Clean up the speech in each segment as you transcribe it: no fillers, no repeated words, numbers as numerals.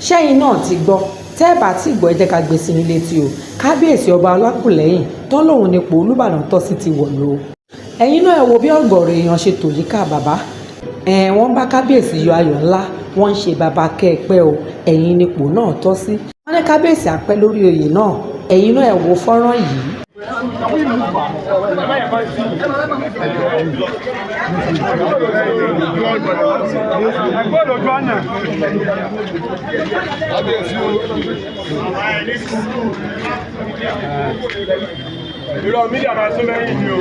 Ṣẹ́yìn náà ti gbọ́? Tẹ́ ẹ bá ti gbọ́, ẹ jẹ́ ká gbé sí yín létí o. Kábíyèsí Ọba Ọlákùlẹ́hìn tán lòun nípò Olùbàdàn tọ́ sí ti wọ̀lú o. Ẹ̀yin náà ẹ wo bí ọ̀gọ̀ọ̀rọ̀ èèyàn ṣe tò yíká bàbá. Wọ́n bá kábíyèsí yọ ayọ̀ ńlá, wọ́n ń ṣe bàbá kẹ́ ẹ pẹ́ o, ẹ̀yin nípò náà tọ́ sí. Wọ́n ní kábíyèsí á pẹ́ lórí oyè náà. Ẹ̀yin náà ẹ wo fọ́nrán yìí. Irọ́ mídíà máa sún lẹ́yìn ni o.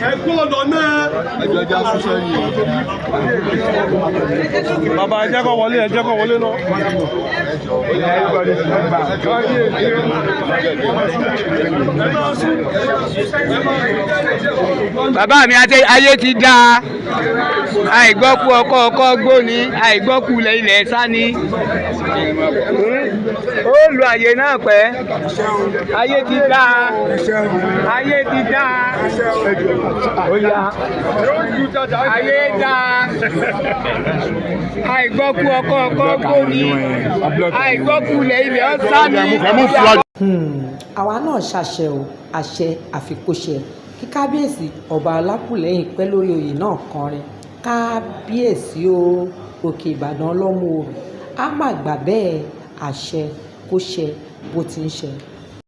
Ẹ kú ọ̀nà náà. Ẹjọ́ ẹja sún sẹ́yìn o. Bàbá, ẹ jẹ́ kó wọlé, ẹ jẹ́ kó wọlé náà. Bàbá mi, ayé ti dáa. Àìgbọ́kú ọkọ ọkọ gbóni, àìgbọ́kú ilẹ̀ ilẹ̀ sani. Ó lu àyè náà pẹ́. Ayé ti dáa, ayé ti dáa, ayé dáa. Àìgbọ́kú ọkọ ọkọ gbóni, àìgbọ́kú ilẹ̀ ilẹ̀ sani. Àwa náà ṣàṣẹ o, àṣẹ àfikóṣẹ kí kábíyèsí Ọba Ọlákùlẹ́hìn pẹ́ lórí oyè náà kọrin kábíyèsí o. Òkè Ìbàdàn ọlọ́mọ òru á má gbà bẹ́ẹ̀, àṣẹ kó ṣẹ bó ti ń ṣe.